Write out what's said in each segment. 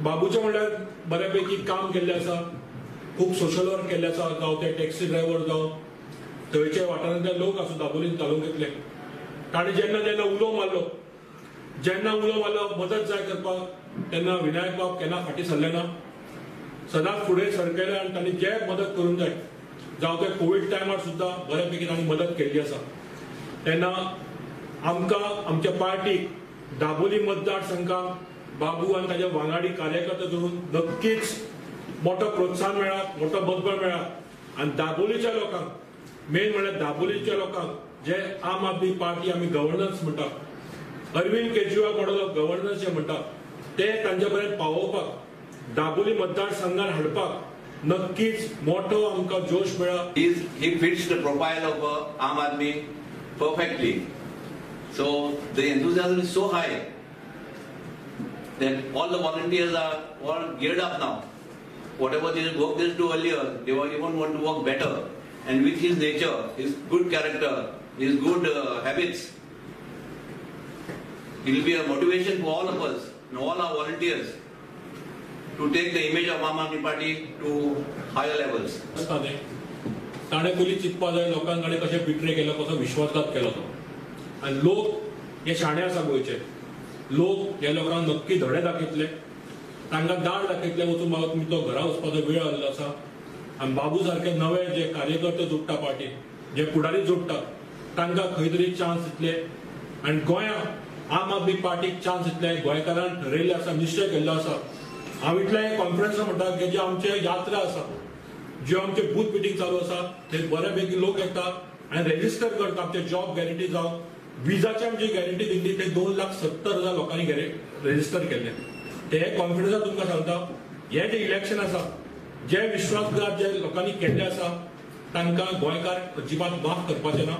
बाबूचे म्हणल्यार बऱ्यापैकी काम केल्लें आसा, खूब सोशल वर्क केल्लें आसा, जावं ते टॅक्सी ड्रायव्हर जावं थंयच्या वाठारांतले लोक आसूं दाबोलीन तालुक्यांतले, ताणें जेन्ना जेन्ना उलो मारलो, जेन्ना उलो मारलो मदत जाय करपाक तेन्ना विनायक बाब केन्ना फाटीं सरले ना, सदांच फुडें सरकले आनी तांणी जे मदत करूंक जाय, जावं ते कोवीड टायमार सुद्दां बऱ्यापैकी तांणी मदत केल्ली आसा. तेन्ना आमकां आमच्या पार्टीक दाबोली मतदारसंघाक बाबू आनी ताच्या वांगडी कार्यकर्ते धरून नक्कीच मोठो प्रोत्साहन मेळ्ळा, मोठो बदबळ मेळ्ळा आनी दाबोलीच्या लोकांक, मेन म्हणल्यार दाबोलीच्या लोकांक जे आम आदमी पार्टी आमी गव्हर्नन्स म्हणटा, Arvind Kejriwal model of governance जे म्हणटा ते तांच्या पर्यंत पावोवपाक, दाबोली मतदारसंघान हाडपाक नक्कीच मोठो आमकां जोश मेळ्ळा. He fits the profile of Aam Aadmi perfectly. So the enthusiasm is so high that all the volunteers are all geared up now. Whatever they work they do earlier, they even want to work better. And with his nature, his good character, his good habits, it will be a motivation for all of us and all our volunteers to take the image of Aam Aadmi Party to higher levels. ताणें पयलीं चिंतपा जाय लोकांक कडेन कशें betray केलो, कसो विश्वासघात केलो तो. आनी लोक हे शाणे आसा गोंयचे लोक, ह्या लोकांक नक्की धडे दाखयतले, तांकां दार दाखयतले वचून बाबा तुमी तो घरा वचपाचो वेळ आयिल्लो आसा. आनी बाबू सारके नवे जे कार्यकर्ते जोडटा पार्टी, जे फुडारी जोडटा तांकां खंय तरी चान्स दितले आनी गोंयांत आम आदमी पार्टीक चान्स दितले. गोंयकारान ठरयल्लें आसा, निश्चय केल्लो आसा. हांव इतलें कॉन्फिडन्स म्हणटा की जे आमचे यात्रा आसा, ज्यो आमचे बूथ मिटींग चालू आसा, ते बऱ्यापैकी लोक येता आनी रेजिस्टर करता. आमचे जॉब गॅरंटी जावं, विजाची आमची गॅरंटी दिल्ली ते 2,70,000 लोकांनी रेजिस्टर केल्ले. ते कॉन्फिडन्सान तुमकां सांगता, हे जे इलेक्शन आसा, जे विश्वासघात जे लोकांनी केल्ले आसा तांकां गोंयकार अजिबात माफ करपाचे ना.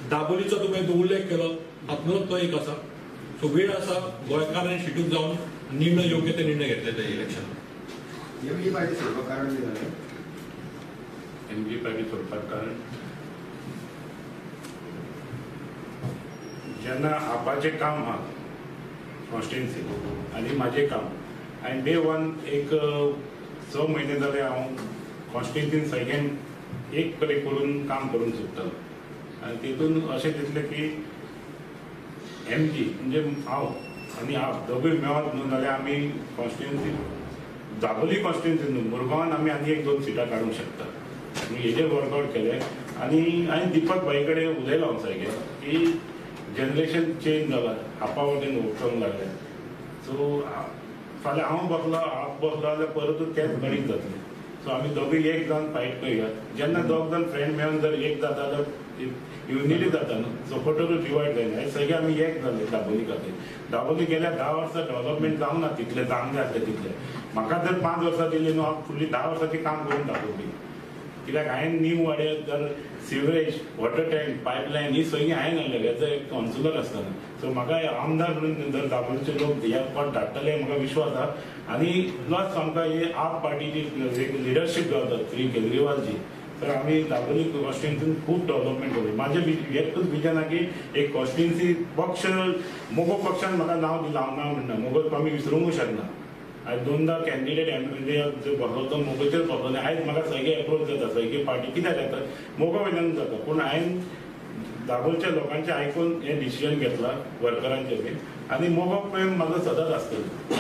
दाबोलीचो तुवें उल्लेख केलो, तातूंत तो एक आसा. सो वेळ आसा गोंयकारांनी शिटूक जावन निर्णय, योग्य ते निर्णय घेतले ते इलेक्शन. एमजी पार्टी सोडपाक कारण कितें जालें? एमजी पार्टी सोडपाक कारण जेन्ना आपाचें काम आहा कॉन्स्टिट्युएन्सी आनी म्हाजें काम, आनी डे वन एक 6 म्हयने जाले हांव कॉन्स्टिट्युएन्सीन सगळ्यांक एक कडेन करून काम करूंक सोदतालो. आनी तितून अशें दिसलें की एमजी म्हणजे हांव आनी आप दोगूय मेळत न्हू जाल्यार आमी कॉन्स्टिट्युएन्सी दाबोली कॉन्स्टिट्युएन्सी न्हू मुरगांवान आमी आनी 1-2 सिटां काडूंक शकता. हेजेर वर्कआवट केलें आनी हांवें दीपक भाई कडेन उलयलो हांव सारकें की जनरेशन चेंज जाला, आपा वटेन वचोंक लागलें. सो फाल्यां हांव बसलो, आप बसलो जाल्यार परतूय तेंच गणीत जातलें. सो आमी दोगूय एक जावन फायट करुया. जेन्ना दोग जाण फ्रेंड मेळून जर एक जाता जाल्यार युनिटी जाता न्हू, सपोर्टरूय डिवायड जायना. हे सगळे आमी एक जाले दाबोली खातीर. दाबोली गेल्या 10 वर्सां डेव्हलपमेंट जावंक ना तितलें जावंक जाय आसलें तितलें. म्हाका जर 5 वर्सां दिली न्हू, हांव फुडलीं 10 वर्सांचें काम करून दाखोवपी. कित्याक हांवें नीव वाड्यार जर सिवरेज, वॉटर टँक, पायपलायन ही सगळीं हांवें हाडलेली एज ए कावन्सिलर आसतना. सो म्हाका आमदार म्हणून जर दाबोलीचे लोक ह्या पद धाडटले म्हाका विश्वास आसा. आनी प्लस आमकां ही आप पार्टीची लिडरशीप गावता श्री केजरीवालजी, तर आमी दाबोली कॉन्स्टिट्युएन्सीन खूब डेव्हलपमेंट करूं. म्हाजें एकूच विजन आहा की एक कॉन्स्टिट्युएन्सी पक्ष, मोगो पक्षान म्हाका नांव दिलां, हांव ना म्हणना, मोगो आमी विसरूंकूय शकना. आयज 2दा कॅन्डिडेट एम एल ए बसलो तो मोगोचेर बसलो. आयज म्हाका सगळे एप्रोच जाता, सगळी पार्टी कित्याक जाता मोगो वयल्यान जाता. पूण हांवें दाबोलच्या लोकांचें आयकून हें डिसिजन घेतलां, वर्करांचें बीन, आनी मोगो प्रेम म्हाजो सदांच आसतलो.